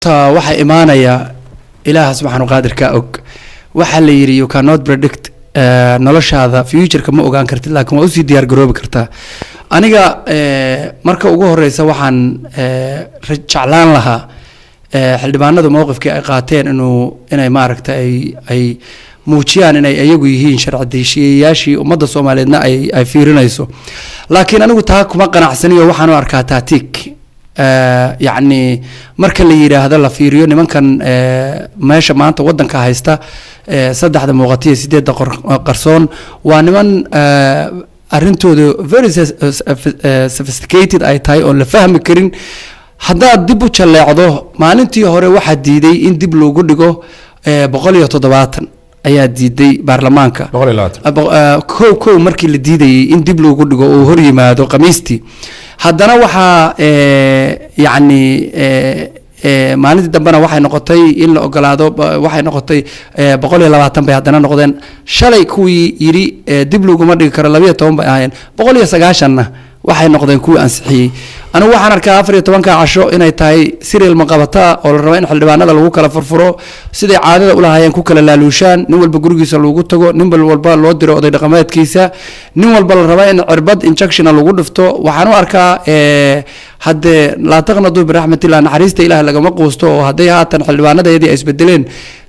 Waxaa imaanaya Ilaaha subxaanu qaadirka og. Waxaa la yidhi, "You cannot predict noloshaada, futureka ma ogaan kartid, laakiin waa usii diyaar garoobi kartaa." Aniga marka ugu horeysa waxaan jeclaan lahaa xildhibaanadu mowqifkii ay qaateen inay maaragta ay muujiyaan inay iyagu yihiin sharci dejiyayaashii ummadda Soomaaliyeedna ay fiirinayso. Laakiin anigu taa kuma qanacsaniyo. Waxaan u arkaa tactic. Yacni marka la yidhaahdo, la fiiriyo nimankan meesha maanta waddanka haysta, saddexda muuqata iyo sideedda qarsoon, waa niman arrintoodu very sophisticated ay tahay oon la fahmi karin. Haddaad dib u jalleecdo, maalintii hore waxaa diiday in dib loogu dhigo 170 ayaa diiday baarlamaanka. 120. Kow kow markii la diidayay in dib loogu dhigo oo hor yimaado Khamiistii, haddana waxaa yacni maalintii dambena waxay noqotay in la ogolaado. Waxay noqotay 120 bay haddana noqdeen. Shalay kuwii yidhi dib loguma dhigi karo 12 bay ahaayeen, 190-na waxay noqdeen kuwii ansixiyey. Anigu waxaan arkaa 14-ka casho inay tahay sirial maqabata oo la rabo in xildhibaanada lagu kala furfuro, siday caadada ulahaayeen ku kala laaluushaan, nin walba gurigiisa loogu tago, nin walba loo diro oday dhaqameedkiisa, nin walba la raba in cirbad injectiona lagu dhifto. Waxaan u arkaa haddee laa taqnaduu biraxmatillah, naxariista Ilaah lagama quusto, oo hadday haatan xildhibaanadeedii ay isbedeleen,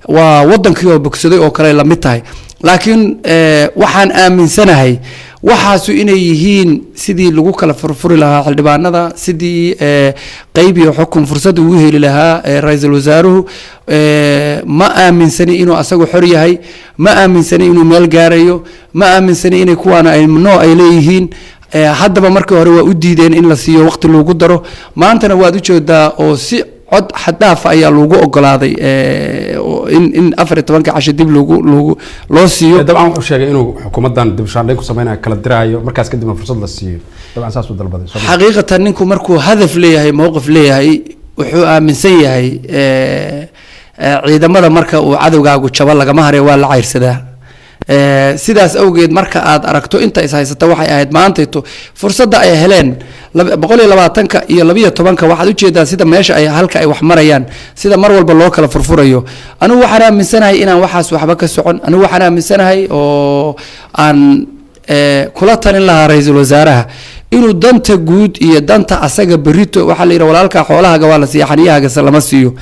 waa wadankii oo bogsaday oo kale la mid tahay. Laakiin waxaan aaminsanahay waxaasu inay yihiin sidii lagu kala furfuri lahaa xildhibaanada, sidii qeyb iyo xukun fursad ugu heli lahaa ra-iisul wasaaruhu. Ma aaminsani inuu asagu xor yahay, ma aaminsani inuu meel gaarayo, ma aaminsani inay kuwaana ay no ay leeyihiin. Haddaba markii hore waa u diideen in la siiyo waqti loogu daro, maantana waad ujeedaa oo si cod xad-dhaafa ayaa loogu ogolaaday oo in 14-ka casho dib loogu loogu loo siiyo. Dabcan wuxuu sheegay inuu xukuumaddan dib shaandhayn ku sameynayo, kala diraayo, markaas kadibna fursad la siiyo. Dabcan saasuu dalbaday, soo ma? Xaqiiqatan ninku markuu hadaf leeyahay, mowqif leeyahay, wuxuu aaminsan yahay ciidamada marka uu cadowgaagu jabo lagama hare, waa la cayrsadaa. Sidaas awgeed marka aad aragto inta is haysata, waxay ahayd maantayto fursadda ay heleen 120-ka iyo 12-ka. Waxaad ujeedaa sida meesha ay halka ay wax marayaan, sida mar walba loo kala furfurayo. Anigu waxaan aaminsanahay inaan waxaas waxba ka socon. Anigu waxaan aaminsanahay oo aan kula talin lahaa ra-iisul wasaaraha inuu danta guud iyo danta asaga berito, waxaa la yidhi, walaalka xoolahaaga waa la siiya, xaniyahaagase lama siiyo.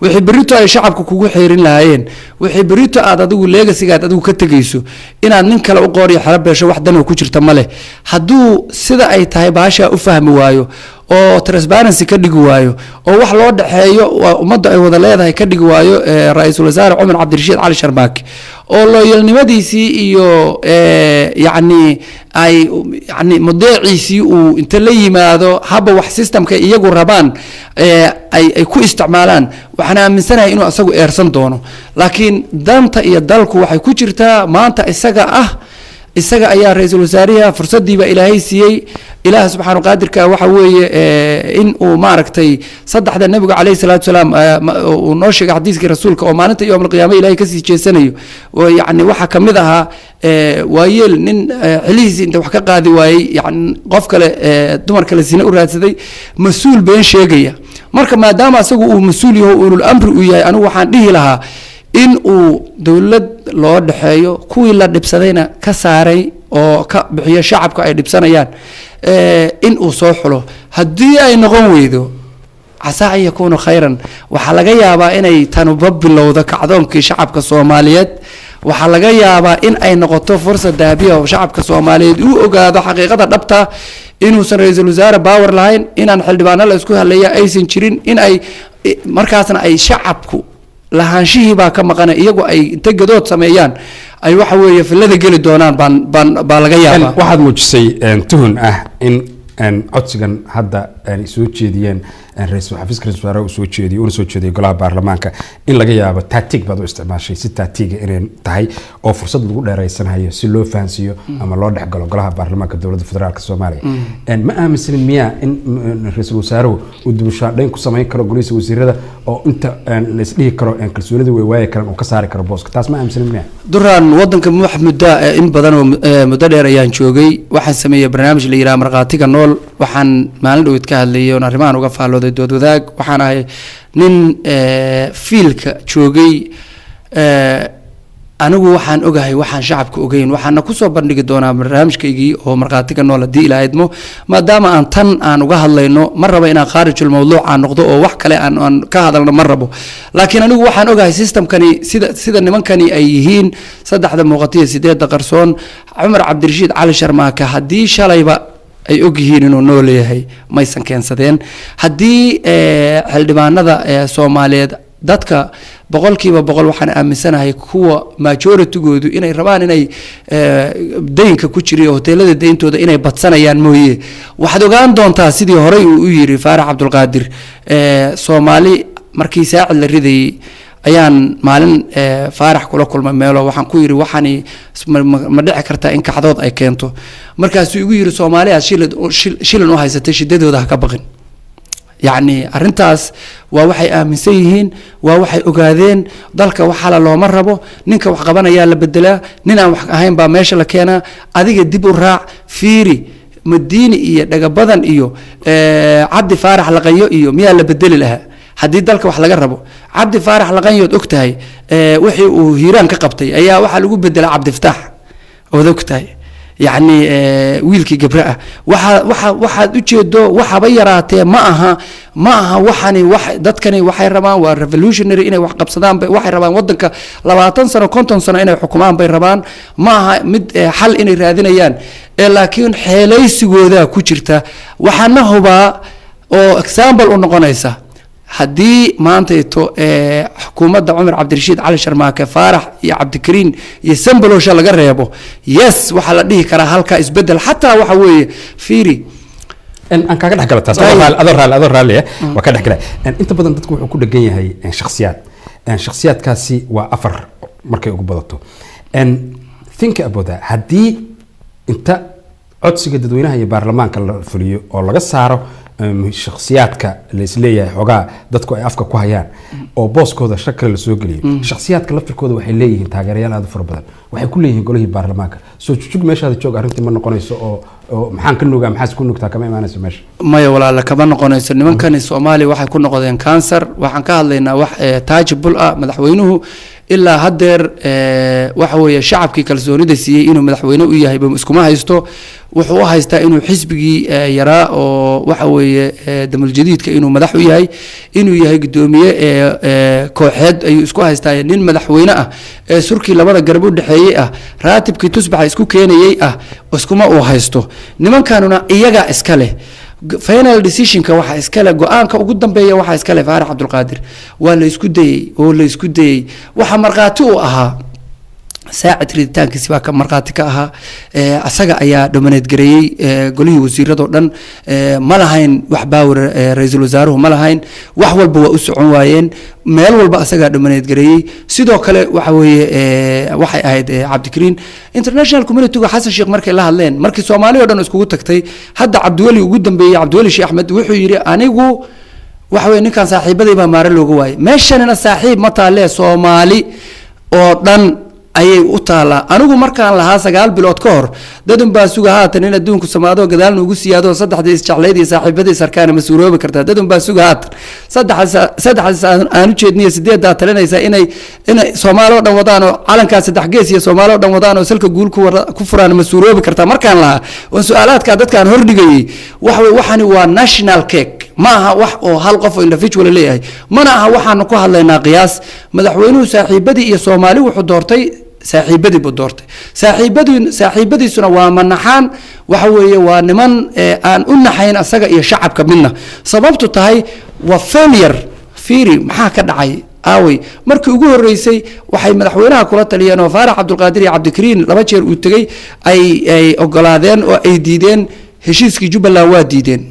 Wixii berito ay shacabka kugu xeerin lahaayeen, wixii berito aad adigu legacygaad adigu ka tegayso, inaad nin kale u qooriyo xero beesho, wax dan oo ku jirta ma leh. Hadduu sida ay tahay baashaa u fahmi waayo oo transparency ka dhigi waayo oo wax loo dhexeeyo waa ummadda ay wada leedahay ka dhigi waayo, ra-iisul wasaare Cumar Cabdirashiid Cali Sharmaake oo loyalnimadiisii iyo yacni ay yacni mudeeciisii uu inta la yimaado haba wax systemka iyagu rabaan ay ku isticmaalaan, waxaan aaminsanahay inuu asagu eersan doono. Laakiin danta iyo dalku waxay ku jirtaa maanta isaga ah, isaga ayaa ra-iisul wasaariha, fursadiiba Ilaahay siiyey. Ilaah subxaanu qaadirka waxa weeye in uu maaragtay saddexda Nabiga caleyhi salaatu salaam uu noo sheegay xadiiskii rasuulka oo maalinta yowm alqiyaama Ilaahay kasii jeesanayo, oo yacni waxaa kamid ahaa waayeel nin xilihiisii inta wax ka qaadi waayey, yani qof kale dumar kale sine u raadsaday, mas-uul been sheegaya. Marka maadaama asagu uu mas-uul yaho, ulul amri uu yahay, anigu waxaan dhihi lahaa in uu dowlad loo dhexeeyo, kuwii la dhibsadayna ka saaray oo ka bixiyo shacabka ay dhibsanayaan, in uu soo xulo. Haddii ay noqon weydo, casaa an yakuunu khayran. Waxaa laga yaabaa inay tanuba bilowdo kacdoonkii shacabka Soomaaliyeed. Waxaa laga yaabaa in ay noqoto fursad dahabiya oo shacabka Soomaaliyeed uu ogaado xaqiiqada dhabta, inuusan ra-iisul wasaare power lahayn, inaan xildhibaano la isku haleeya aysan jirin, in ay markaasna ay shacabku lahaanshihii baa ka maqana, iyagu ay inta gadood sameeyaan ay waxa weeye fillada geli doonaan baan baa laga yaabaa. Waxaad muujisay tuhun ah in codsigan hadda ay soo jeediyeen xafiiska ra-iisul wasaaraha uu soo jeediyey, una soo jeediyey golaha baarlamaanka, in laga yaabo tactic baad u isticmaashay, si tactiga inay tahay oo fursad lagu dheereysanayo si loo fahansiiyo ama loo dhexgalo golaha baarlamaanka dowladda federaalka Soomaaliya. Ma aaminsanin miyaa in ra-iisul wasaaruhu uu dibushaadhayn ku samayn karo golihiisa wasiirada oo inta la isdhihi karo kalsoonida way waayi karaan uu ka saari karo booska? Taas ma aaminsanin miyaa? Duraan, wadanka wax muddo in badan oo muddo dheer ayaan joogay. Waxaan sameeyey barnaamij la yidhaha Markhaatiga Nool. Waxaan maalin dhaweyd ka hadlayay oon arrimahan uga faallooday. bilowday Dood Wadaag. Waxaan ahay nin field-ka joogay. Anigu waxaan ogahay waxaan shacabka ogeyn, waxaana kusoo bandhigi doonaa barnaamijkaygii oo Markhaatiga Nool, haddii Ilaahay idmo. Maadaama aan tan aan uga hadlayno, ma rabo inaan khaarijul mawduuc aan noqdo oo wax kale aan ka hadalno ma rabo, laakiin anigu waxaan ogahay systemkani sida nimankani ay yihiin, saddexda muuqatiyo sideedda qarsoon. Cumar Cabdirashiid Cali Sharmaaka haddii shalayba ay og yihiin inuu nool yahay, maysan keensadeen. Haddii xildhibaanada Soomaaliyeed, dadka 100%, waxaan aaminsanahay kuwa majoritygoodu inay rabaan inay deynka ku jiriyo hoteelada deyntooda inay badsanayaan mooye. Waxaad ogaan doontaa sidii horey uu u yiri Faarax Cabdulqaadir, Soomaali markii Saacid la ridayay ayaan maalin Faarax kula kulmay meelo. Waxaan ku yidhi, waxani ma dhici kartaa in kacdood ay keento? Markaasuu igu yidhi, Soomaali aad shilin u haysatay shidadooda ha ka baqin. Yacni arrintaas waa waxay aaminsan yihiin, waa waxay ogaadeen. Dalka waxala looma rabo. Ninka wax qabanayaa la bedelaa, nin aan wax ahayn baa meesha la keenaa. Adiga dib u raac, fiiri Madiini iyo Dhagabadan iyo Cabdi Faarax Laqanyo iyo miyaa la bedeli lahaa haddii dalka wax laga rabo? Cabdi Faarax Laqanyood og tahay wixii uu Hiiraan ka qabtay ayaa waxaa lagu bedelaa Cabdifataax ood og tahay, yacni wiilkii Gabre ah. Waxa waxaad ujeedo waxaba yaraatee ma aha, ma aha. Waxani wax dadkani waxay rabaan waa revolutionary, inay wax qabsadaan bay waxay rabaan. Wadanka 20 sano, 50 sano inay xukumaan bay rabaan. Ma aha mid xal inay raadinayaan, laakiin xeelaysigooda ku jirta. Waxaana hubaa oo example u noqonaysa haddii maantayto xukuumadda Cumar Cabdirashiid Cali Sharmaake, Faarax iyo Cabdikariin iyo Sambalosha laga reebo, yes, waxaa la dhihi karaa halkaa isbedel xataa waxa weeye, fiiri. Aan kaaga dhex gala taas, adoo raalli waa ka dhex gala. Inta badan dadku wuxuu ku dhegan yahay shakhsiyaad. Shakhsiyaadkaasi waa afar markay ugu badato. Think about that. Haddii inta codsiga dadweynaha iyo baarlamaanka la fuliyo oo laga saaro shakhsiyaadka la isleeyahay xoogaa dadku ay afka ku hayaan oo booskooda shak kale lasoo geliyo, shakhsiyaadka laftirkooda waxay leeyihiin taageerayaal aad u fara badan, waxay ku leeyihiin golihii baarlamaanka. Soo jujug meeshaada joog arrintii ma noqonayso oo maxaan ka nuugaa, maxaas ku nuugtaa kama imaanayso meesha? Maya walaala, kama noqonayso. Nimankani Soomaaliya waxay ku noqdeen cancer. Waxaan ka hadlaynaa wax tangible ah. Madaxweynuhu ilaa haddeer waxa weeye shacabkii kalsoonida siiyey inuu madaxweyne u yahay iskuma haysto. Wuxuu u haystaa inuu xisbigii yaraa oo waxa weeye Damuljadiidka inuu madax u yahay, inuu yahay guddoomiye kooxeed ayuu isku haystaa. Nin madaxweyne ah ee surkii labada garab u dhexeeyey ah, raatibkii tusbaxa isku keenayey ah, iskuma uu haysto. Nimankanuna iyagaa iska leh final decisionka, waxaa iskale go-aanka ugu dambeeya, waxaa iskale Faarax Cabdulqaadir. Waa la isku dayey oo la isku dayey. Waxa markhaati u ahaa Saacid riditaankiisi baa ka markhaati ka ahaa. Asaga ayaa dominate gareeyey golihii wasiiradoo dhan. Ma lahayn wax power, ra-iisul wasaaruhu ma lahayn, wax walba waa u socon waayeen. Meel walba asagaa dominate gareeyey. Sidoo kale waxa weeye waxay ahayd Cabdikariin. International communityga Xasan Sheekh markay la hadleen, markii Soomaali o dhan iskugu tagtay, hadda Cabdiweli ugu dambeeyey, Cabdiweli Sheekh Axmed, wuxuu yidhi, anigu waxa weye ninkan saaxiibaday baa maare looga waayay. Meeshanina saaxiib ma taalee, Soomaali oo dhan ayay u taalaa. Anigu markaan lahaa 9 bilood ka hor, dadun baa suga haatan in adduunku samaado gadaalna ugu siyaado, saddexdii isjeclayd iyo saaxiibadii sarkaana ma suuroobi kartaa? Dadun baa suga haatan saddexdaas aan u jeedniyo sideedaa talinaysa inay Soomaali oo dhan wadaan oo calankaa saddex gees iyo Soomaali oo dhan wadaan oo salka guul ku furaan, ma suuroobi kartaa? Markaan lahaa oon su-aalaadkaa dadkaan hordhigayay, waxa wey waxani waa national cake. Ma aha wax oo hal qof oo individual leeyahay, mana aha. Waxaanu ku hadlaynaa qiyaas. Madaxweynuhu saaxiibadii iyo Soomaali wuxuu doortay, saaxiibadii buu doortay. Saaxiibadiisuna waa manaxaan. Waxa weeye waa niman aan u naxayn asaga iyo shacabka midna. Sababtu tahay waa failure. Fiiri maxaa ka dhacay aawey. Markii ugu horreysay waxay madaxweynaha kula taliyeen oo Faarax Cabdulqaadir iyo Cabdikariin laba jeer uu tegey ay ogolaadeen oo ay diideen heshiiskii Jubbaland. Waa diideen.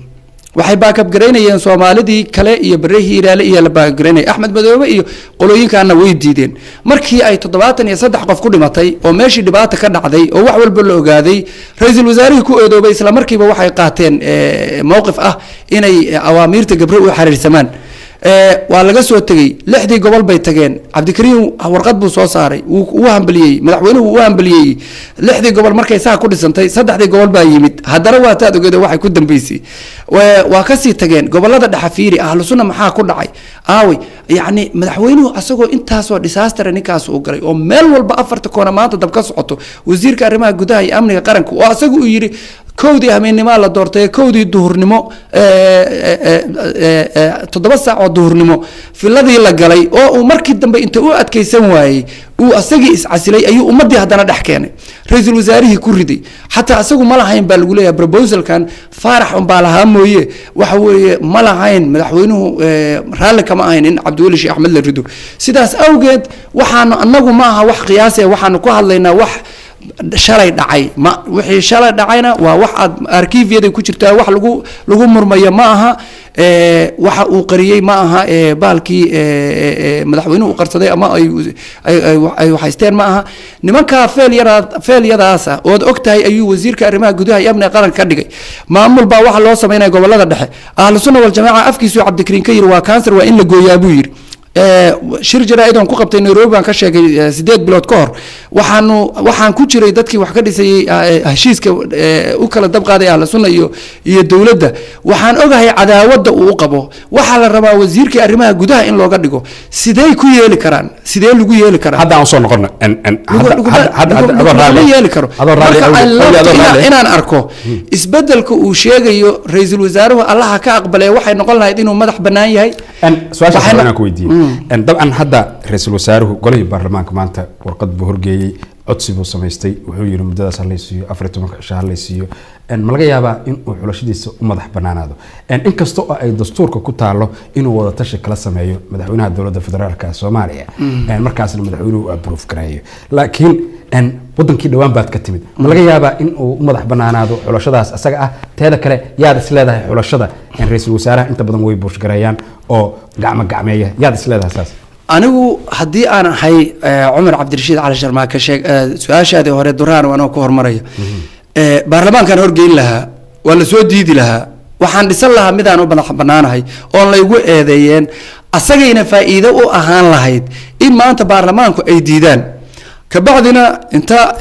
Waxay back up garaynayeen Soomaalidii kale iyo Bare Hiiraale iyo la back up garaynaya Axmed Madoobe iyo qolooyinkaana way diideen. Markii ay 73 qof ku dhimatay oo meeshii dhibaata ka dhacday oo wax walba la ogaaday, ra-iisul wasaarihii ku eedoobay, isla markiiba waxay qaateen mowqif ah inay awaamiirta Gabre u xariirsamaan. Waa laga soo tegey, 6dii gobol bay tageen. Cabdikariim warqad buu soo saaray, wuu hambaliyey, madaxweynuhu wuu hambaliyey. 6dii gobol markay saa ku dhisantay, 3dii gobol baa yimid. Haddana waa taad ogeed waxay ku dambeysay, waa kasii tageen gobolada dhexe. Fiiri Ahlu Sunna maxaa ku dhacay? Aaway yacni madaxweynuhu asagoo intaasoo disaster ninkaas uu galay oo meel walba afarta koona maanta dab ka socoto, wasiirka arrimaha gudaha iyo amniga qaranka oo asagu uu yidhi 1dii habeenimaa la doortay, 1dii duhurnimo, 7 saac oo duhurnimo filadii la galay, oo uu markii dambe inta u adkaysan waayey uu asagii iscasilay, ayuu ummadii haddana dhex keenay, ra-iisul wasaarihii ku riday. Xataa asagu ma lahayn baa lagu leeyahay proposalkan, Faarax unbaa lahaa mooye. Waxa weeye ma lahayn madaxweynuhu, raalli kama ahayn in Cabdiweli Sheekh Axmed la rido. Sidaas awgeed waxaanu anagu ma aha wax qiyaasi, waxaanu ku hadlaynaa wax shalay dhacay. Ma wixii shalay dhacayna waa wax aad arkiifyada ku jirtaa, wax lagu murmayo ma aha. Waxa uu qariyey ma aha baalkii madaxweynuhu uu qarsaday ama ay haysteen ma aha. Nimankaa failyara failyadaasa ood og tahay ayuu wasiirka arrimaha gudaha iyo amniga qaranka ka dhigay. Maamul baa waxa loo sameynaya gobolada dhexe. Ahlu Sunna Waljamaaca afkiisuu Cabdikariin ka yiri waa kansar, waa in la gooyaa buu yiri. Shir jaraa-id oon ku qabtay Nairobi baan ka sheegay 8 bilood ka hor. Waxaan ku jiray dadkii wax ka dhisayey heshiiska u kala dab qaaday Ahlu Sunna iyo dowladda. Waxaan ogahay cadaawadda uu u qabo. Waxaa la rabaa wasiirkii arrimaha gudaha in looga dhigo. Sidee ku yeeli karaan? Sidee lagu yeeli karaa? Hadda aan soo noqono. Laguma yeeli karo. Marka inaan arko isbedelka uu sheegayo ra-iisul wasaaruhu, Allaha ka aqbalay, waxay noqon lahayd inuu madax bannaan yahay. Su-aashaas inaan ku weydiiyey, dabcan hadda ra-iisul wasaaruhu golihii baarlamaanka maanta warqad buu horgeeyey, codsi buu samaystay. Wuxuu yidhi muddadaas halaysiiyo, 14ka cisho halaysiiyo. Ma laga yaabaa in uu xulashadiisa u madax banaanaado, inkasta oo ay dastuurka ku taalo inuu wada tashi kala sameeyo madaxweynaha dowladda federaalka Soomaaliya, markaasna madaxweynuhu uu approve gareeyo? Laakiin wadankii dhowaan baad ka timid, ma laga yaabaa in uu u madax banaanaado xulashadaas asaga ah? Teeda kale, yaad is leedahay xulashada ra-iisul wasaaraha inta badan way buushgareeyaan oo gacmo gacmeeya? Yaad is leedahay saas? Anigu haddii aan ahay Cumar Cabdirashiid Cali Sharmaake, sheeg su-aashaadii hore Duraan anoo ku hormaraya, baarlamaankaan horgeyn lahaa, waa la soo diidi lahaa. Waxaan dhisan lahaa midaan u madax banaanahay oon laygu eedeeyeen. Asagayna faa'iido u ahaan lahayd in maanta baarlamaanku ay diidaan. Kabacdina inta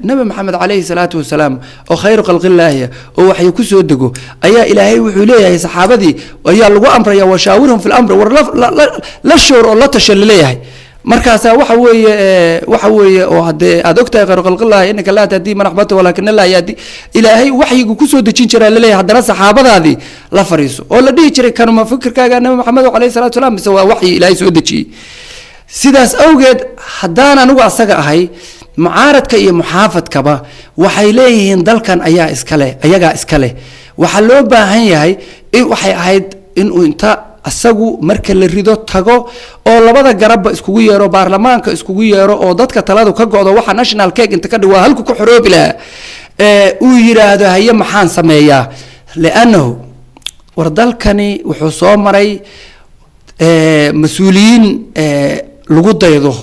Nabi Maxamed calayhi salaatu wasalaam oo khayru khalqillaahi oo waxay ku soo dego ayaa Ilaahay wuxuu leeyahay saxaabadii ayaa lagu amraya washaawirhum fi lamri, war la shoor oo la tasha laleeyahay. Markaasaa waxa weeye oo haddee aad ogtahay khayru khalqillahi, innaka laa tahdii man axbabta walaakin Allah yahdi, Ilaahay waxyigu kusoo dejin jiraa laleeyahay. Haddana saxaabadaadii la fariiso oo la dhihi jiray kanuma fikirkaaga Nabi Maxamed calayhi salatu wasalaam mise waa waxyi Ilaahay soo dejiyey? Sidaas awgeed haddaan anigu asaga ahay, mucaaradka iyo muxaafadkaba waxay leeyihiin dalkan ayaa iskale, ayagaa iskale. Waxaa loo baahan yahay in waxay ahayd inuu inta asagu marka la rido tago oo labada garabba iskugu yeero, baarlamaanka iskugu yeero oo dadka taladu ka go'do, waxa national cake inta ka dhig waa halku ku xoroobi lahaa, uu yidhaahdo haye maxaan sameeyaa? Liannahu war dalkani wuxuu soo maray mas-uuliyiin lagu daydo.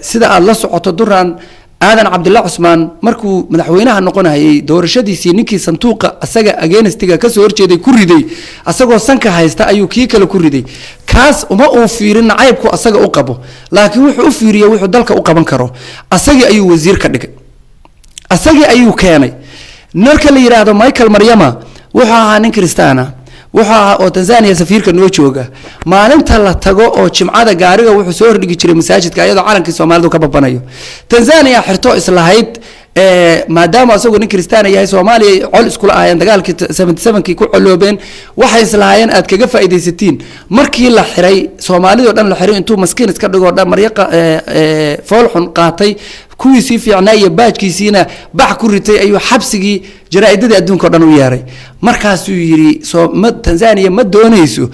Sida aada la socoto Duraan, Aadan Cabdilla Cusmaan markuu madaxweynaha noqonayay doorashadiisii, ninkii sanduuqa asaga againstiga kasoo horjeeday ku riday, asagoo sanka haysta ayuu kii kale ku riday. Kaas uma uu fiirin nacaybku asaga u qabo, laakiin wuxuu u fiiriyey wuxuu dalka u qaban karo. Asagii ayuu wasiir ka dhigay, asagii ayuu keenay. Marka la yidhaahdo Michael Maryama wuxuu ahaa nin Kristaana, wuxuu ahaa oo Tanzania safiirka noo jooga. Maalinta la tago oo jimcada gaariga wuxuu soo hordhigi jiray masaajidka iyadoo calankii Soomaalidu ka babanayo. Tanzania xirto islahayd maadaama asagoo nin Kristaana yahay, Soomaaliya col iskula ahaayeen, dagaalkii 77kii ku coloobeen, waxay islahaayeen aad kaga faa'iidaysatiin. Markii la xiray, Soomaalidoo dhan la xiray, intuu maskiin iska dhigoo dhan maryo foolxun qaatay, kuwiisii fiicnaa iyo baajkiisiina bax ku ritay, ayuu xabsigii jaraa'idadii adduunka o dhan u yeeray. Markaasuu yidhi soo ma Tanzania ma doonayso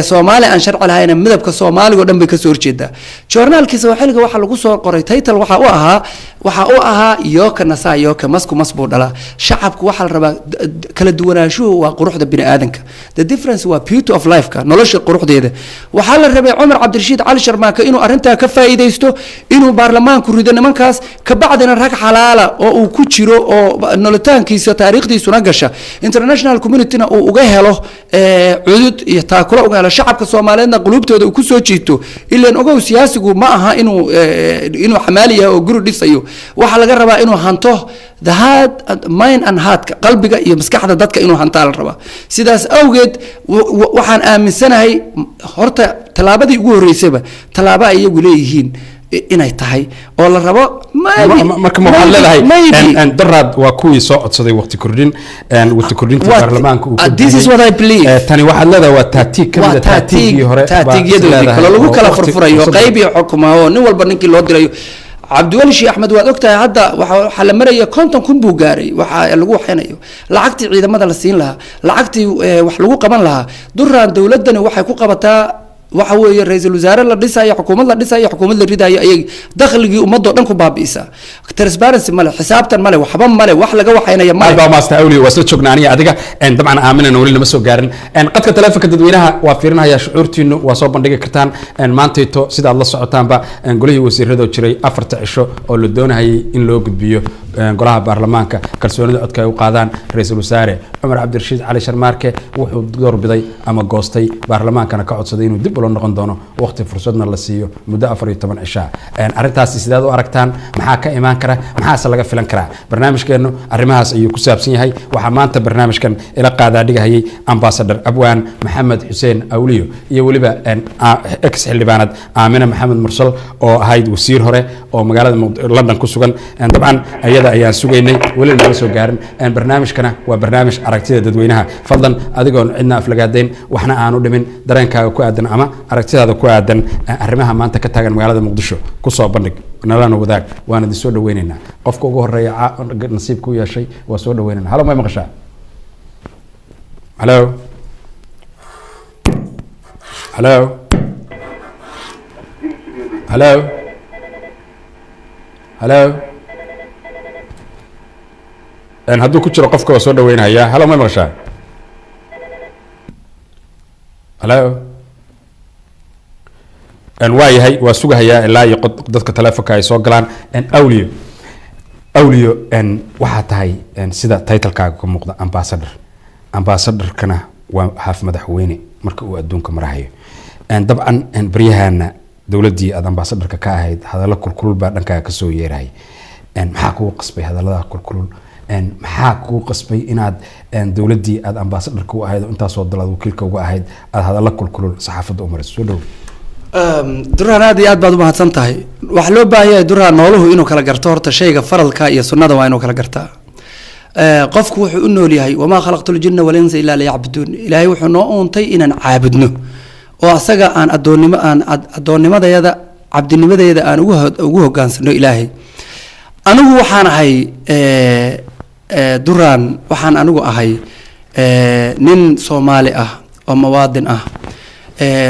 Soomaali aan sharci lahayna, midabka Soomaaliga o dhan bay kasoo horjeedaa. Joornaalkiisa waa xilliga waxaa lagu soo qoray title waxa u ahaa Waxa uu ahaa yooka nasaa yooka masku mas buu dhalaa. Shacabku waxaa la rabaa kala duwanaanshuhu waa quruxda bini aadanka, the difference waa beauty of life-ka, nolosha quruxdeeda. Waxaa la rabay Cumar Cabdirashiid Cali Sharmaake inuu arrintaa ka faa'iidaysto, inuu baarlamaanku rido nimankaas, kabacdina rag xalaala oo uu ku jiro oo nolotaankiisa taariikhdiisuna gasha, international communityna uu uga helo cudud iyo taakulo uga helo, shacabka Soomaaliyeedna quluubtooda uu ku soo jiito. Ilaan ogow, siyaasigu ma aha inuu xamaali yahay oo guri dhisayo. Waxaa laga rabaa inuu hanto the heart, mind and heartka, qalbiga iyo maskaxda dadka inuu hantaa la rabaa. Sidaas awgeed waxaan aaminsanahay horta tallaabadii ugu horreysayba tallaabo ay iyagu leeyihiin inay tahay oo la rabo. Marka ma waxaad leedahay daraad waa kuwii soo codsaday waqti kordhin, waqti kordhintii baarlamaanka uu This is what I believe. Tani waxaad leedahay waa taatiig ka mid a taatiigii hore. Taatiigyadoodii kale lagu kala furfurayo, qayb iyo xukuma oo nin walba ninkii loo dirayo. Cabdiweli Sheekh Axmed waad ogtahay, hadda waxaa la maraya 50,000 buu gaaray. Waxa lagu waxaynayo lacagtii ciidamada la siin lahaa, lacagtii wax lagu qaban lahaa. Duraan dowladani waxay ku qabataa waxa weeye ra-iisul wasaare la dhisayo, xukuumad la dhisayo, xukuumad la ridayo, ayay dakhligii ummadoo dhan ku baabi'isa. Transparency male, xisaabtan male, waxba male, wax laga waxaynaya male. Aad baa maasta Awli, waa isla joognaa aniga adiga. Dabcan Aaminana weli nama soo gaarin. Qadka taleefonka dadweynaha waa fiirinaya, shucuurtiinu waa soo bandhigi kartaan. Maantayto sida aad la socotaanba, golihii wasiiradoo jiray 4ta cisho oo la doonahayay in loo gudbiyo golaha baarlamaanka kalsoonida codka ay u qaadaan ra-iisul wasaare Cumar Cabdirashiid Cali Sharmaarke, wuxuu doorbiday ama goostay, baarlamaankana ka codsaday inuu dib ula noqon doono waqti fursadna la siiyo muddo 14 cishaa. Arrintaasi sidaad u aragtaan? Maxaa ka imaan kara? Maxaase laga filan karaa? Barnaamijkeennu arrimahaas ayuu ku saabsan yahay. Waxaa maanta barnaamijkan ila qaadaa dhigahayay Ambassador Abwaan Maxamed Xuseen Awliyo iyo weliba ex xildhibaanad Aamina Maxamed Mursal oo ahayd wasiir hore oo magaalada London ku sugan. Dabcan ayada ayaan sugaynay, weli nama soo gaarin. Barnaamijkana waa barnaamij aragtida dadweynaha. Fadlan adigoon cidna aflagaadayn, waxna aanu dhimin, dareenkaaga ku aadan ama aragtidaada ku aadan arrimaha maanta ka taagan magaalada Muqdisho kusoo bandhig, nalana wadaag, waan idin soo dhaweyneynaa. Qofka ugu horeeya nasiibka u yeeshay waa soo dhaweynayna. Halo, may maqashaa? Halo, halo, halo, halo. Hadduu ku jiro qofka waa soo dhaweynhayaa. Halo, may maqashaa? Halo. Waa yahay, waa sugahayaa ilaa iyo dadka taleefonka ay soo galaan. Awliyo, Awliyo, waxaa tahay sida titlekaaga ka muuqda ambassador. Ambassadorkana waa haaf madaxweyne marka uu adduunka marahayo. Dabcan baryahana dowladdii aad ambassadorka ka ahayd hadallo kulkulul baa dhankaaga kasoo yeerahay. Maxaa kugu qasbay hadallada kulkulul? Maxaa kugu qasbay inaad dowladdii aad ambassadorka u ahayd oo intaasoo dal aad wakiilka uga ahayd aad hadallo kulkulul saxaafadda u mariso? Soo dhow. Duraan, aad iyo aad baad umahadsan tahay. Waxaa loo baahan yahay, Duraan, nooluhu inuu kala garto horta shayga faralka iyo sunnada waa inuu kala gartaa. Qofku wuxuu u nool yahay wamaa khalaqtu ljinna walinsa ilaa liyacbuduun. Ilaahay wuxuu noo uuntay inaan caabudno oo asaga aan adoonnimo aan addoonnimadayada, cabdinimadeeda aan ugu hogaansano Ilaahay. Anigu waxaan ahay Duraan, waxaan anigu ahay nin Soomaali ah oo muwaadin ah.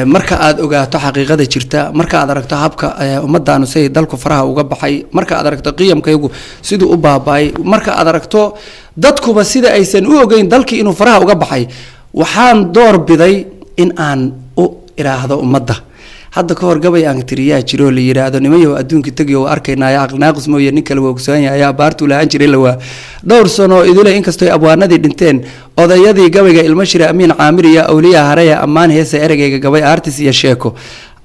Marka aad ogaato xaqiiqada jirta, marka aad aragto habka ummadaanu say dalku faraha uga baxay, marka aad aragto qiyamkaygu siduu u baaba'ay, marka aad aragto dadkuba sida aysan u ogeyn dalkii inuu faraha uga baxay, waxaan door biday in aan u iraahdo ummadda. Hadda ka hor gabay aan tiriyaa jiro la yidhaahdo nimanyahow adduunka tegiyo waa arkaynaya, aqli naaqis mooye nin kale waa ogsoon yahay, abaartuu lahaan jiray lawaa dhowr sano idile. Inkastoo abwaanadii dhinteen, odayadii gabayga Ilmo Shire, Amiin Caamir iyo Awliya Hareya, ammaan heesa ereygayga gabay artis iyo sheeko.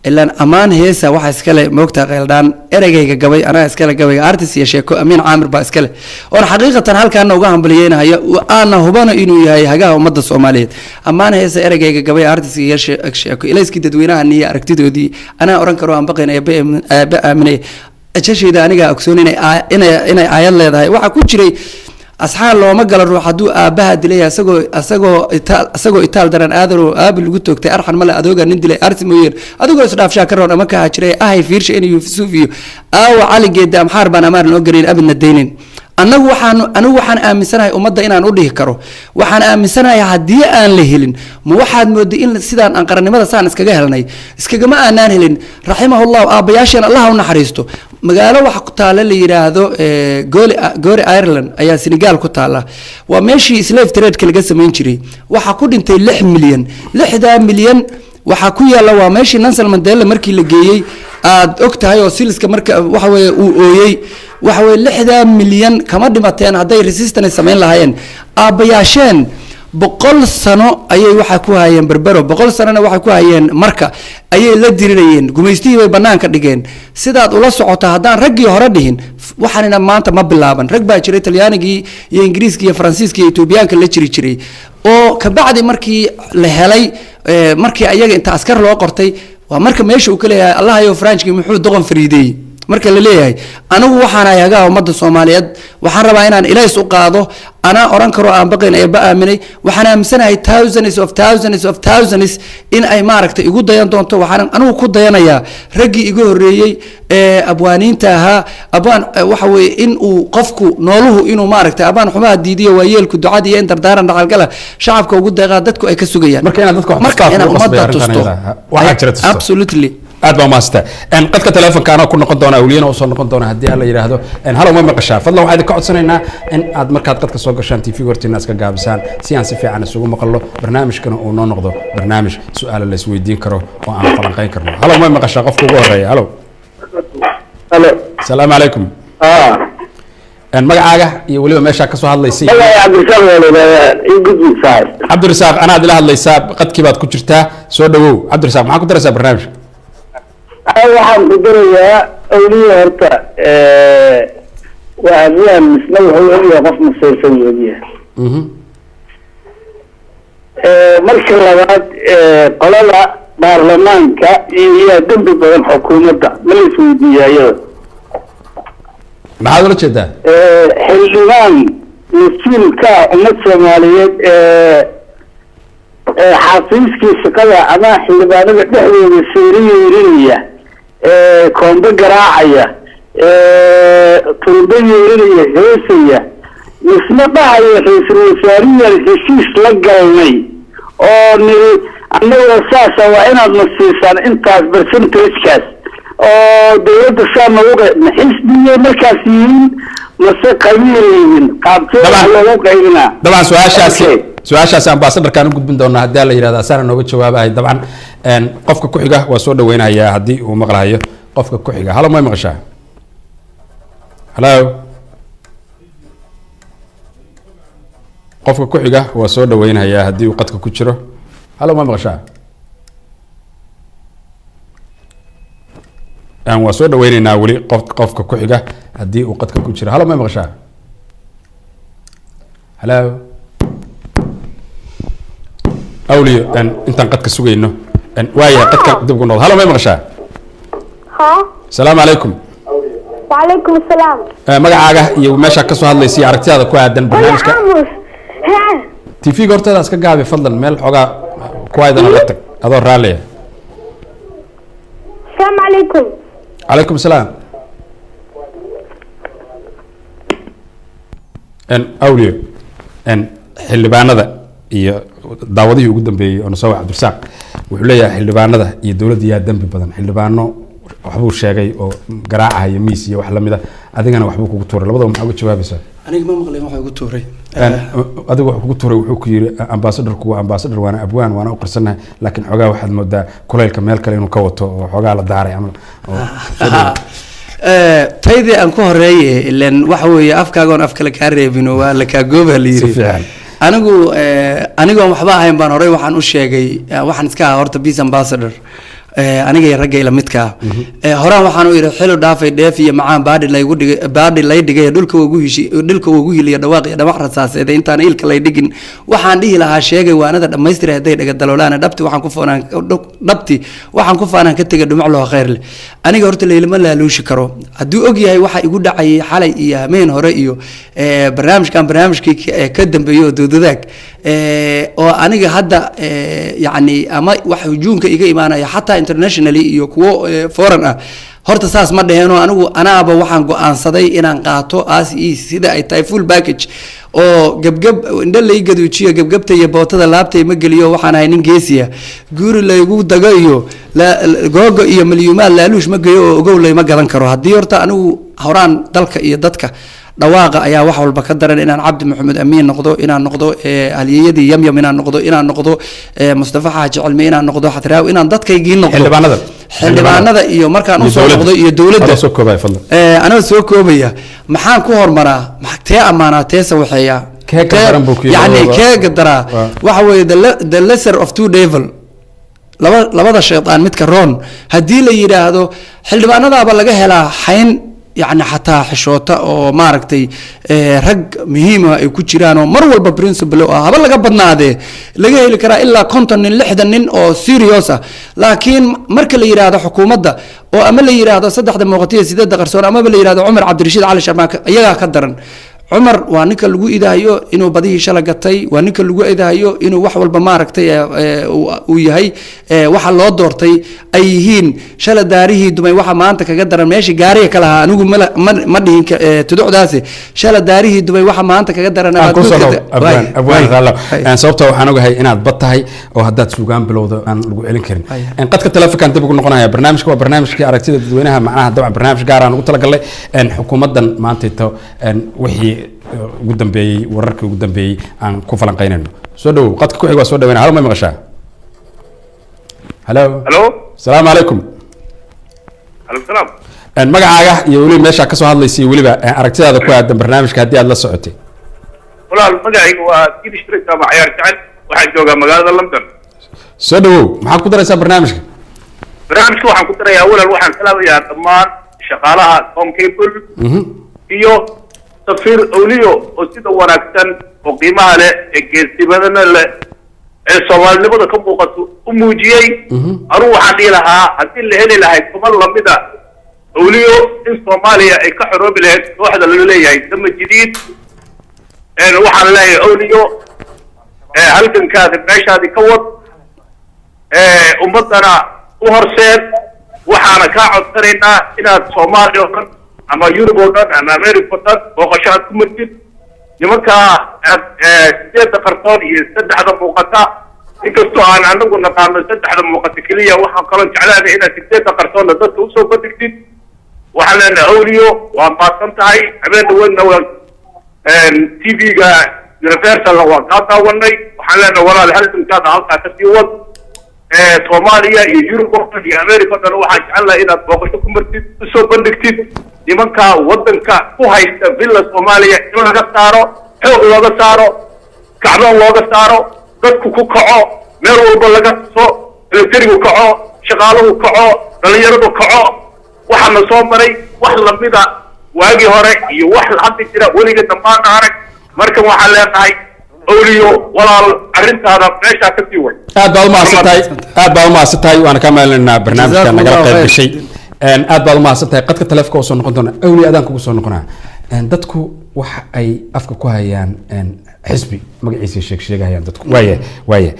Ilaan ammaan heesa waxaa iskale moogtaa qeyldhaan ereygayga gabay anaa iskale, gabayga artis iyo sheeko Amiin Caamir baa iskale, oon xaqiiqatan halkaana uga hambaliyeynahayo, aana hubano inuu yahay hagaha ummadda Soomaaliyeed. Ammaan heesa ereygayga gabay artis iyo sheeko, ilayskii dadweynaha niyo aragtidoodii anaa oran karo, aan baqayn eebe aaminay, ajashayda anigaa ogsoon inay aayad leedahay. Waxaa ku jiray asxaan looma galo ruux hadduu aabbaha dilay, isagoo itaal daran aadan oo aabi lagu toogtay, arxan male adooga nin dilay arsi mooyeen, adigoo isdhaafshaa ka roon ama ka hajiray ahay fiirsha in Yuusuf iyo aawa Caligeeda Amxaar baan amaan noo garayn abidna daynin. Annagu waxaan anigu waxaan aaminsanahay ummadda inaan u dhihi karo. Waxaan aaminsanahay haddii aan la helin, ma waxaad mooday in sidaan aan qarannimada saan iskaga helnay? Iskagama aanaan helin. Raximahullahu aabbayaasheen, Allah u naxariisto. Magaalo waxa ku taala la yidhaahdo Gorée, Ireland ayaa Senegal ku taala. Waa meeshii slave trade-ka laga samayn jiray. Waxaa ku dhintay 6 milyan. 6-daa milyan waxaa ku yaalla, waa meeshii Nelson Mandela markii la geeyey, aad og tahay, oo siliska marka waxa weeye uu ooyey. Waxa weeye 6-daa milyan kama dhimateen hadday resistance samayn lahaayeen aabbayaasheen. 100 sano ayay waxaa ku hayeen Berbero, 100 sanona waxay ku hayeen marka ayay la dirirayeen gumaystihii, bay banaanka dhigeen. Sidaad ula socota, haddaan raggii hore dhihin, waxaanina maanta ma bilaaban. Rag baa jiray Talyaanigii iyo Ingiriiska iyo Faransiiska iyo Etoobiyaanka la jiri jiray, oo kabacdi markii la helay, markii ayaga inta askar loo qortay, waa marka meesha uu ka leeyahay Allahayow Faranjkii muxuu doqon fariideeyey. Marka la leeyahay, anigu waxaan ahay hagaha ummadda Soomaaliyeed, waxaan rabaa inaan ilays u qaado. Anaa oran karo aan baqayn, eebba aaminay. Waxaan aaminsanahay thousands of thousands of thousands in ay maaragtay igu dayan doonto. Waxaan anigu ku dayanayaa raggii iga horreeyey ee abwaaniinta ahaa. Abwaan waxa weeye in uu qofku nooluhu inuu maaragtay abaan xumaha diidiyo, waayeelku ducada iyo in dardaaran dhaqalgala shacabka ugu deeqaa dadku ay ka sugayaan. Marka inaad dadka wax marka tustaa inaad kugu qasbaya ummadda arrintan tusto. iyada ah. Waxaa jira tusto. Absolutely. Aad baa umahadsanta. Qadka telefonka anaa ku noqon doona, Awliyana usoo noqon doona haddii Alla yidhaahdo. Halow, ma maqashaa? Fadlan waxaan idinka codsanaynaa in aad markaad qadka soo gashaan TV hortiina iska gaabisaan, si aan si fiican isugu maqallo, barnaamijkana uu noo noqdo barnaamij su-aalo la isweydiin karo oo aan falanqayn karno. Halow, ma maqashaa? Qofka ugu horeeya, halow. Halo. Asalaamu calaykum. Magacaaga iyo weliba meeshaa kasoo hadlaysa? Magacay Cabdirasaaq waa la yidhahdaa, ii gudbi saaxib. Cabdirasaaq, anaad ila hadlaysaa, qadkii baad ku jirtaa. Soo dhawow Cabdirasaaq, maxaa ku daraysaa barnaamijka? Waxaan ku darayaa, Awliya horta waa abwaan, misna wuxuu ogyahay qof masayrsan uu ogyahay. Marka labaad, qolada baarlamaanka iyo yaa dembi badan, xukuumadda ma la isweydiiya iyada? Maxaad ula jeedaa? Xildhibaan mas-uulka ummad Soomaaliyeed ee xafiiskii shaqada ama xildhibaanada dhexdooda seeri yeerinaya, koombe garaacaya, turbo yeerinaya, heesaya, misna dhahaya ra-iisul wasaariyan heshiis la galnay oo niri annagoo saasa waa inaad na siisaan intaas percentagekaas oo dawladda saa nagu ma xisbiyay markaas yihiin mase qabiil yihiin? Qaabkee wax loogu qaybinaa? Dabcan su-aashaasi su-aashaasi ambaasadarkaan u gudbin doonaa haddii la yidhahda, asaana nooga jawaabahay. Dabcan qofka ku xiga waa soo dhaweynayaa haddii uu maqlahayo. Qofka ku xiga, halo, may maqashaa? Halo, qofka ku xiga waa soo dhaweynayaa haddii uu qadka ku jiro. Halo, ma maqashaa? Waa soo dhaweyneynaa weli qofka ku xiga haddii uu qadka ku jiro. Halo, ma maqashaa? Halo, Awliyo, intaan qadka sugayno, waayahay, qadka dib ugu noqdo. Halo, may maqashaa? Ha. Asalaamu calaykum. وعليكم السلام. Magacaaga iyo meeshaa kasoo hadlaysa iyo aragtidaada ku aadan barnaamijka. Aamus ha. TV-ga horteeda iska gaabi fadlan, meel xoogaa kuwaydana la tag adoo raalliya. السلام عليكم. Calaykum salaam. Awliyo, xildhibaanada iyo daawadihii ugu dambeeyey oo nasoo Cabdirasaaq wuxuu leeyahay xildhibaanada iyo dowladda yaa dembi badan? Xildhibaano waxbuu sheegay oo garaacahaya miis iyo wax lamida, adigana waxbuu kugu tuuray. Labadaba maxaa uga jawaabaysaa? Aniga ma maqlin waxa igu tuuray. Adigu wuxuu kugu tuuray, wuxuu ku yiri ambaasadorku waa ambaasador, waana abwaan, waana u qarsanahay, laakiin xoogaa waxaad moodaa kulaylka meel kale inuu ka wato oo xoogaa la daaray ama oo. Taydii aan ku horeeye, ilen waxa weeye afkaagoon af kale kaa reebino waa la kaa gooba la Si yiri. Fiican. Anigu anigoon waxba ahayn baan horey waxaan u sheegay, waxaan iska ahaa horta peace ambassador, aniga iyo ragga ila midka ah. Horaan waxaan u idhi xilu dhaafay dheef iyo macaan baadhi laygu dhigay, baadhi lay dhigay, dhulka ugu hishi, dhulka ugu hiliya dhawaaq iyo dhawaaq rasaaseed. Intaan ilka lay dhigin waxaan dhihi lahaa sheegay waanada dhammaystira, hadday dhaga daloolaana dhabti waxaan ku foonaan, dhabti waxaan ku faanaan ka tegay dhumuc loo khayr leh. Aniga horta laylama laaluushi karo. Hadduu og yahay waxa igu dhacayay xalay iyo hameen hore iyo barnaamijkan, barnaamijkii ka dambeeyey oo doodadaag, oo aniga hadda yacni ama wax hujuumka iga imaanaya xataa internationally iyo kuwo foreign ah. Horta saas ma dheheenoo, anigu anaaba waxaan go-aansaday inaan qaato as e sida ay tahay, full package oo gebgeb indho lay gaduujiyo, gebgebta iyo bootada laabtay ma geliyo. Waxaan ahay nin geesiya, guri laygu dago iyo googo iyo milyuumaad laaluush ma geeyo oo ogow layma gadan karo. Haddii horta anigu horaan dalka iyo dadka dhawaaqa ayaa wax walba ka daran, inaan Cabdi Maxamed Amiin noqdo, inaan noqdo halyeeyadii Yamyam, inaan noqdo, Mustafa Xaaji Cilmi, inaan noqdo Xadraawi, inaan dadkaygii noqdo. Xildhibaanada. Xildhibaanada iyo markaan usoo noqdo iyo dowladda. Adoo soo koobaya, fadlan. Anoo soo koobaya, maxaan ku hormaraa? Tee ammaanaa, tee sawaxeeyaa? Kee ka daran buu ku yidhi? Yani kee gadaraa? Waxa weeye the lesser of two devil, labada shaytaan midka roon. Haddii la yidhaahdo xildhibaanadaaba laga helaa xayn, yacni xataa xishoota oo maaragtay rag muhiima ay ku jiraan oo mar walba principle oo ah, haba laga badnaadee, laga heli karaa ilaa 50 nin, 60 nin oo serious ah. Laakiin marka la yidhaahdo xukuumadda oo ama la yidhaahdo saddexda muuqatiya sideedda qarsoon, amaba la yidhahdo Cumar Cabdirashiid Cali Sharmaake, iyagaa ka daran. Cumar waa ninka lagu idahayo inuu badihii shala gatay, waa ninka lagu idahayo inuu wax walba maaragtay uu yahay, waxa loo doortay ay yihiin shala daarihii dumay. Waxa maanta kaga daran meeshii gaariga ka lahaa, anigu ma dhihin tuducdaasi shala daarihii dumay, waxa maanta kaga daran Aan ku soo Waay, abwaan, abwaan waay, raallo waay. Sababta waxaan ogahay inaad bad tahay oo haddaad suugaan bilowdo aan lagu celin karin. Waay. Qadka telefonkan dib ugu noqonaya. Barnaamijka waa barnaamijkii aragtida dadweynaha, macnaha dabcan barnaamij gaar aan ugu talagalnay xukuumaddan maantayto wixii ugu dambeeyey, wararkii ugu dambeeyey aan ku falanqaynayno. Soo dhawow, qadka ku xig waa soo dhaweynaya. Halo, may maqashaa? Halo. Halo. Asalaamu calaykum. Aleykum salaam. Magacaaga iyo weliba meeshaa kasoo hadlaysa iyo weliba aragtidaada ku aadan barnaamijka haddii aad la socotay. Walaal, magacayga waa Sidi Shrik ama Cayaar Jecel, waxaan joogaa magaalada London. Soo dhawow, maxaad ku daraysaa barnaamijka? Barnaamijka waxaan ku darayaa, walaal, waxaan salaamayaa dhammaan shaqaalaha Som Cable iyo safiir Awliyo oo sida wanaagsan oo qiimaha leh ee geesimadana leh ee soomaalinimada ka muuqato u muujiyey. Anugu waxaan dhihi lahaa, haddii la heli lahay kuman lamida Awliyo, in Soomaaliya ay ka xoroobi lahayd kooxda loo leeyahay Dama Jadiid. Waxaan leeyahay Awliyo, halgankaadi meeshaadi ka wad, ummaddana u horseed. Waxaana kaa codsanaynaa inaad Soomaaliya oo dhan ama Yurub oo dhan ama America oo dhan booqasho aad ku martid nimankaa aad sideedda qarsoon iyo saddexda muuqata. Inkastoo aan anagu naqaano saddexda muuqata keliya, waxaan kaloo jeclaanay inaad sideedda qarsoonna dadka usoo bandhigtid. Waxaan leenahay Awliyo, waa mahadsan tahay. Habeen dhaweedna waa TV-ga Universalna waan kaa daawanay. Waxaan leenahay walaal, halgankaada halkaa kasii wad. Soomaaliya iyo Yurub oo dhan iyo America oo dhan waxaan jecelnahay inaad booqasho ku martid, usoo bandhigtid nimanka waddanka ku haysta Villa Soomaaliya, in laga saaro, xoog looga saaro, kacdoon looga saaro, dadku ku kaco, meel walba laga tuso, militarigu kaco, shaqaaluhu kaco, dhalinyaradu kaco. Waxaana soo maray wax lamida waagii hore iyo wax hadda jira weliga dambaan arag. Markan waxaan leenahay Awliyo, walaal, arrintaada meeshaa ka sii way. Aad baad umahadsan tahay, aad baad umahadsan tahay, waana kaa maalinaa barnaamijka nagala Jazakumullahu qayb khayr. gashay. Aad baad umahadsan tahay. Qadka taleefonka oo soo noqon doona. Awli, adaan kugu soo noqonaa. Dadku waxa ay afka ku hayaan xisbi magaciisa sheeg sheegahayaan dadku, waaya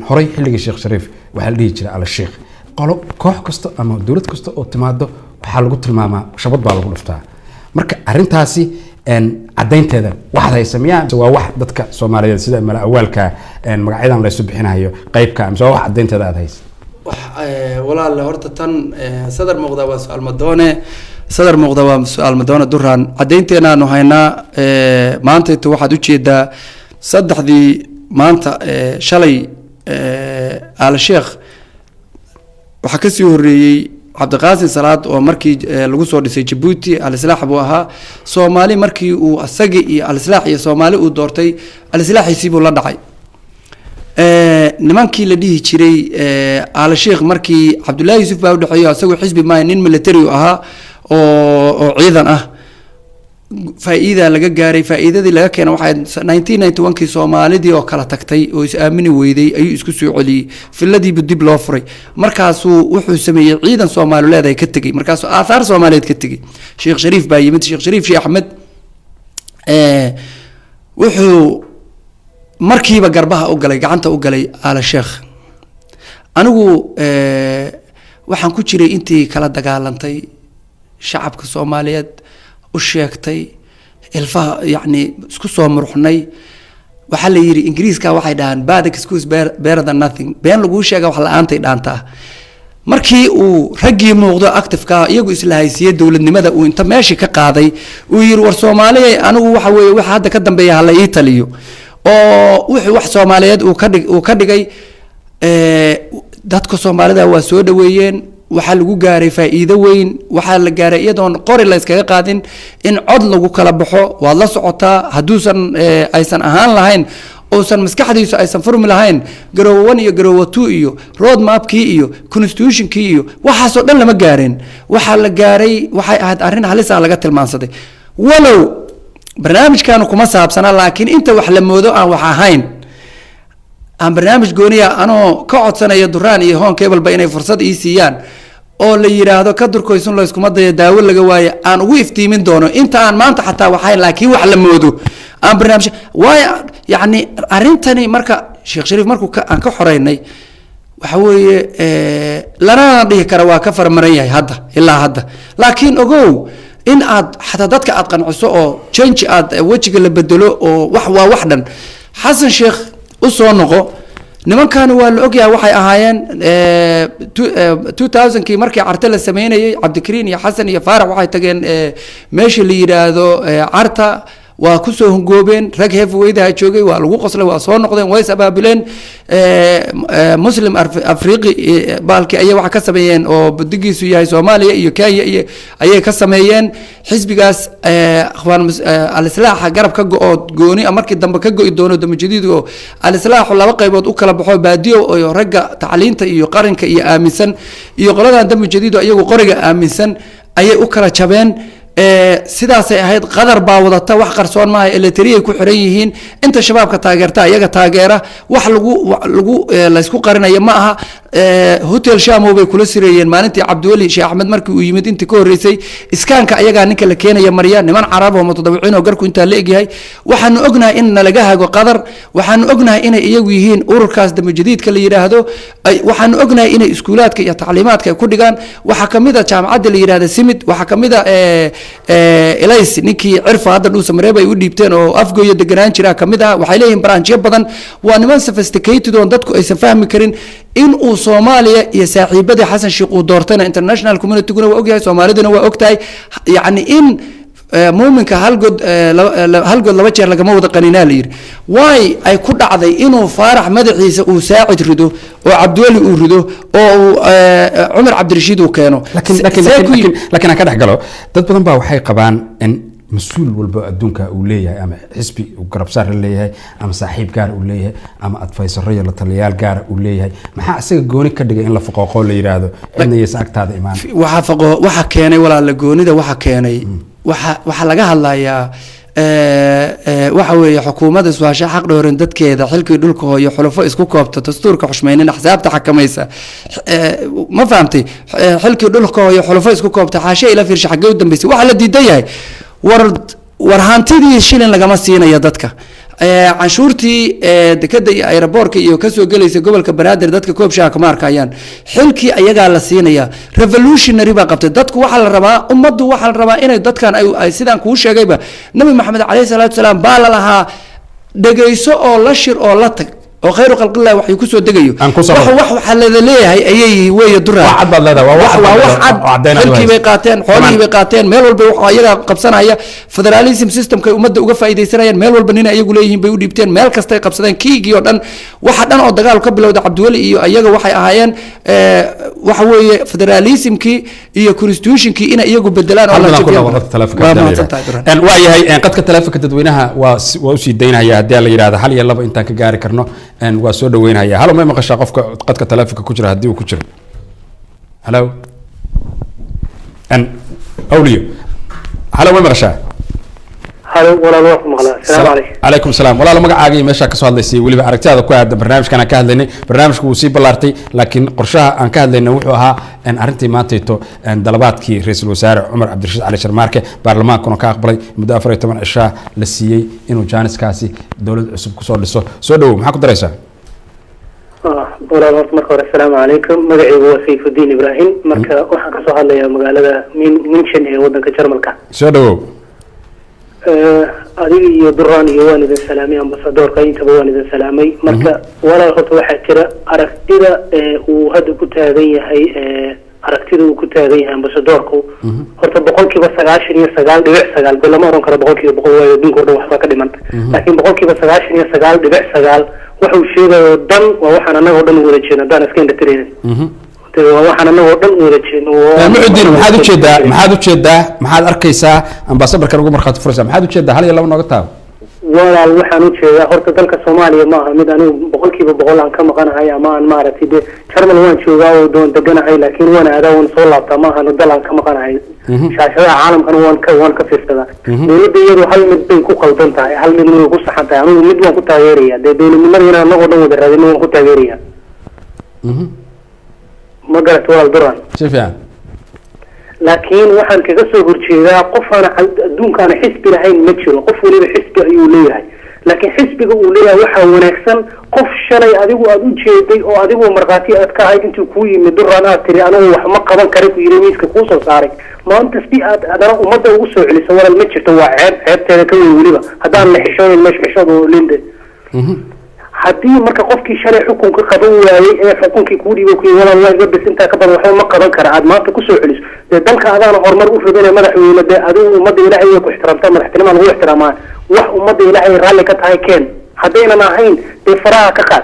horey xilligii Sheekh Shariif waxaa la dhihi jiray Ala Sheekh. Qolo koox kasta ama dowlad kasta oo timaado waxaa lagu tilmaamaa, shabad baa lagu dhuftaa. Marka arrintaasi caddaynteeda waxaad haysa miyaa, mise waa wax dadka Soomaaliyeed sida mala awaalka magacyadan laysu bixinayo qaybka, mise waa wax caddaynteeda aad haysa? Walaal, horta tan sadar muuqda waa su-aal madoone, sadar muuqda waa su-aal madoone. Duraan caddaynteenaanu haynaa. Maantayta waxaad ujeedaa saddexdii maanta, shalay Aala Sheekh waxaa kasii horeeyey Cabdiqaasim Salaad oo markii lagu soo dhisay Jabuuti Alislaax buu ahaa. Soomaali markii uu asagii iyo Alislaax iyo Soomaali uu doortay, Alislaaxiisii buu la dhacay. Nimankii la dhihi jiray Aala Sheekh, markii Cabdullaahi Yuusuf baa udhexeeyo, isagoo xisbi maaha, nin military u ahaa oo ciidan ah, faa-iida laga gaaray. Faa-iidadii laga keena waxay 1991kii Soomaalidii oo kala tagtay oo is aamini weyday ayuu isku soo celiyey, filadiibu dib loo furay. Markaasuu wuxuu sameeyey ciidan Soomaalileed ay ka tegey, markaasuu aathaar Soomaaliyeed ka tegey. Sheekh Shariif baa yimid, Sheekh Shariif Sheekh Axmed, wuxuu markiiba garbaha u galay, gacanta u galay Aala Sheekh. Anigu waxaan ku jiray intii kala dagaalantay. Shacabka Soomaaliyeed u sheegtay, ilfaha yacni isku soo muruxnay. Waxaa la yidhi, Ingiriiska waxay dhahaan, "Bad excuse better than nothing." Been laguu sheega wax la-aantay dhaantaa. Markii uu raggii muuqdo activeka iyagu isla haysiiyey dowladnimada, uu inta meeshii ka qaaday uu yidhi, "War Soomaaliya, anigu waxa weeye waxa hadda ka dambeeya hala ii taliyo," oo wuxuu wax Soomaaliyeed uu ka dhigay, dadka Soomaalida waa soo dhaweeyeen. Waxaa lagu gaaray faa'iido weyn. Waxaa la gaaray iyadoon qori la iskaga qaadin in cod lagu kala baxo. Waad la socotaa, hadduusan aysan ahaan lahayn, uusan maskaxdiisu aysan furmi lahayn, Garoowe 1 iyo Garoowe 2 iyo road mapkii iyo constitutionkii iyo waxaasoo dhan lama gaareen. Waxaa la gaaray waxay ahayd arrin halis ah laga tilmaansaday. Walow barnaamijkaanu kuma saabsana, laakiin inta wax la moodo aan wax ahayn, aan barnaamij gooniya anoo ka codsanaya Duraan iyo Horn Cableba inay fursad ii siiyaan oo la yidhaahdo ka durkoysun layskuma dayo daawo laga waayo, aan ugu iftiimin doono inta aan maanta xataa waxayn, laakiin wax la moodo aan barnaamij waayo. Yacni arrintani marka Sheekh Shariif markuu aan ka xoreynay, waxa weeye lanana dhihi kara waa ka faramaran yahay hadda ilaa hadda. Laakiin ogow in aad xataa dadka aad qanciso oo change aad wejiga la bedelo oo wax waa wax dhan. Xasan Sheekh u soo noqo, nimankani waa la ogyahay waxay ahaayeen 2000kii markii Carte la sameynayey. Cabdikariin iyo Xasan iyo Faarax waxay tageen meesha la yidhaahdo Carta, waa kusoo hungoobeen. Rag heavyweightaha joogay, waa lagu qoslay, waa soo noqdeen, waa is abaabuleen. Muslim Afriqi baalkii ayay waxa ka sameeyeen oo budigiisu yahay Soomaaliya iyo Kenya iyo ayay ka sameeyeen xisbigaas. Akhwaan Alislaaxa garab ka go-oo gooni markii dambe ka go'i doono Damujadiid, oo Alislaaxu laba qaybood u kala baxo: baadiyo oo ragga tacliinta iyo qaranka iyo aaminsan, iyo qoladan Damujadiid oo iyagu qoriga aaminsan ayay u kala jabeen. Sidaasay ahayd. Qadar baa wadata, wax qarsoon maaha. Eletriyay ku xiran yihiin. Inta Shabaabka taageerta iyaga taageera, wax lagu laysku qarinayo ma aha. Hotel Shamo bay kula sireeyeen maalintii Cabdiweli Sheekh Axmed markii uu yimid. Intii ka horreysay iskaanka ayagaa ninka la keenaya marya, niman Carab oo mutadawiciin oo garku intaa la egyahay. Waxaanu ognahay in nalaga hago Qadar. Waxaanu ognahay inay iyagu yihiin ururkaas Damujadiidka la yidhaahdo. Waxaanu ognahay inay iskuulaadka iyo tacliimaadka ay ku dhigaan. Waxaa kamid a jaamacadda la yidhahda Simid, waxaa kamid a Elays, ninkii Cirfa hadda Dhuusa Mareeb ay u dhiibteen oo Afgoyo deganaan jira kamid ah. Waxay leeyihiin branchyo badan. Waa niman sophisticated oon dadku aysan fahmi karin. In uu Soomaaliya iyo saaxiibadii Xasan Sheekh uu doortayna international communityguna waa ogyahay, Soomaaliduna waa ogtahay. Yacni in muuminka hal god laba jeer lagama wada qaninaa la yidhi. Waay ay ku dhacday inuu Faarax madaxiisa uu Saacid rido oo Cabdiweli uu rido oo uu Cumar Cabdirashiid uu keeno? Laakiin aan ka dhex galo. Dad badan baa waxay qabaan in mas-uul walba adduunka uu leeyahay ama xisbi uu garabsaar la leeyahay ama saaxiib gaar uu leeyahay ama advisoro iyo la taliyayaal gaara uu leeyahay. Maxaa isaga gooni ka dhigay in la foqooqo, la yidhaahdo cidna yaysan agtaada imaan? Waxaa faqo waxa keenay, walaala, goonida waxa keenay, waxa laga hadlayaa waxa weeye xukuumadda su'aasha xaq dhowran dadkeeda, xilkii dhulka hooyo, xulufo isku koobta, dastuurka xushmaynin, axsaabta xakamaysa. Ma fahamtay? Xilkii dhulka hooyo, xulufo isku koobta, xaashe ila fiirsha xaggee u dambeysay. Waxaa la diidan yahay, war hantidii shilin lagama siinayo dadka. Canshuurtii dekada iyo aeroboorka iyo kasoo gelaysa gobolka Banaadir dadka koob shaaha kama arkayaan. Xilkii ayagaa la siinaya. Revolutionary baa qabtay dadku. Waxaa la rabaa ummaddu, waxaa la rabaa inay dadkan ay sidaan kuu sheegayba, Nabi Maxamed caleyhi salaatu wasalaam baa la lahaa dhegayso oo la shir oo la tag oo khayru khalqillahi waxay kusoo degayo. Aan ku soo wax waxaa lada leeyahay ayay weeye duraa. Wax cad baad leedahay, waa wax cad waa baad wax leedahay, cad. oo caddayn aad u Xilkii bay hayso. qaateen, xoolihii bay qaateen, meel walba waxa ayagaa qabsanaya. Federalism systemkay ummadda uga faa'iidaysanayaan. Meel walba nina iyagu leeyihiin bay u dhiibteen, meel kastay qabsadeen kiigii oo dhan. Waxa dhan oo dagaal ka bilowda Cabdiweli iyo iyaga waxay ahaayeen waxa weeye federalismkii iyo constitutionkii inay iyagu bedelaan oo Hal la midaan ku jabiyaan. dhawo qadka taleefanka Waa haddii la mahadsantahay, yidhaahdo. Duraan. Waa yahay, qadka taleefanka dadweynaha waa usii daynaya haddii la yidhaahdo hal iyo laba intaan ka gaari karno. Waa soo dhaweynaya. Halo, may maqashaa qofka qadka taleefanka ku jira haddii uu ku jiro? Halo, Awliyo, halo, may maqashaa? Halo walaal, waa ku maqlaa. Asalaamu calaykum. Calaykum salaam walaal. Magacaaga iyo meeshaa kasoo hadlaysay, weliba aragtidaada ku aadan barnaamijkan aan ka hadlaynay. Barnaamijku wuu sii ballaartay, laakiin qorshaha aan ka hadlaynay wuxuu ahaa in arrintii maantayto dalabaadkii ra-iisul wasaare Cumar Cabdirashiid Cali Sharmaarke baarlamaankuna ka aqbalay, muddo 14 cishaa la siiyey inuu jaaniskaasi dowlad cusub kusoo dhiso. Soo dhawow, maxaa ku daraysaa? Walaal, horta marka hore asalaamu calaykum. Magacaygu waa Sayfudiin Ibraahim. Marka waxaan kasoo hadlayaa magaalada Minchen ee wadanka Jarmalka. Soo dhawow. Adiga iyo Duraan iyo waan idin salaamay, ambasadoorka intaba waan idin salaamay. Marka walaal, horta waxaa jira aragtida uu hadda ku taagan yahay, aragtida uu ku taagan yahay ambasadoorku, horta 99.9%, de lama oran karo 100%, waayo adduunka o dhan waxbaa ka dhiman, laakiin 99.9% wuxuu sheegayo dhan waa waxaan annaga o dhan wada jeedno haddaan iska indhatiraynin. Waa waxaan annaga oo dhan wada jeedno. Muxudiin, maxaad ujeedaa? Maxaad ujeedaa? Maxaad arkaysaa? Ambasadarkan ugu markhaati furaysaa, maxaad ujeedaa? Hal iyo laba nooga taabo. Walaal, waxaan ujeedaa horta dalka Soomaaliya ma aha mid anigu 100% aan ka maqanahay ama aan maaragtay, dee Jarmal waan joogaa oo doon deganahay, laakiin waan aadaa, waan soo laabtaa, ma ahan dal aan ka maqanahay. Shaashadaha caalamkana waan ka fiirsadaa. Dowladda iyadu hal mid bay ku qaldan tahay, hal midna way ku saxan tahay. Anigu mid waan ku taageeraya, dee dowladnimada inaan anagoo dhan wada raadino waan ku taageeraya. Ma garat, walaal Duran? Si fiican. Laakiin waxaan kaga soo horjeedaa, qof aan adduunka aan xisbi lahayn ma jiro, qof waliba xisbi ayuu leeyahay, laakiin xisbiga uu leeyahay waxaa wanaagsan qof shalay adigu aada u jeeday oo adigu markhaati aad ka ahayd intuu kuu yimid Duraan aad tiri anigu wax ma qaban kara ku yiri, miiska kuu soo saaray, maanta si aad adana ummadda ugu soo celiso, walaal, ma jirto. Waa ceeb, ceebteeda ka weyn weliba haddaan la xishoonayn meesha xishood oo linde. Haddii marka qofkii shalay xukunka qaban waayey ee xukunkii kuu dhiibo kuyi, walaal waa iga bis, intaa ka badan waxba ma qaban kara, aad maanta kusoo celiso, dee dalka adaana horumar u rabin. Madaxweyne, dee adigu ummadda Ilaahay way ku ixtiraamtaa, madaxtinima lagu ixtiraamaa, wax ummadda Ilaahay raalli ka tahay keen. Haddaynan ahayn, dee faraha ka qaad.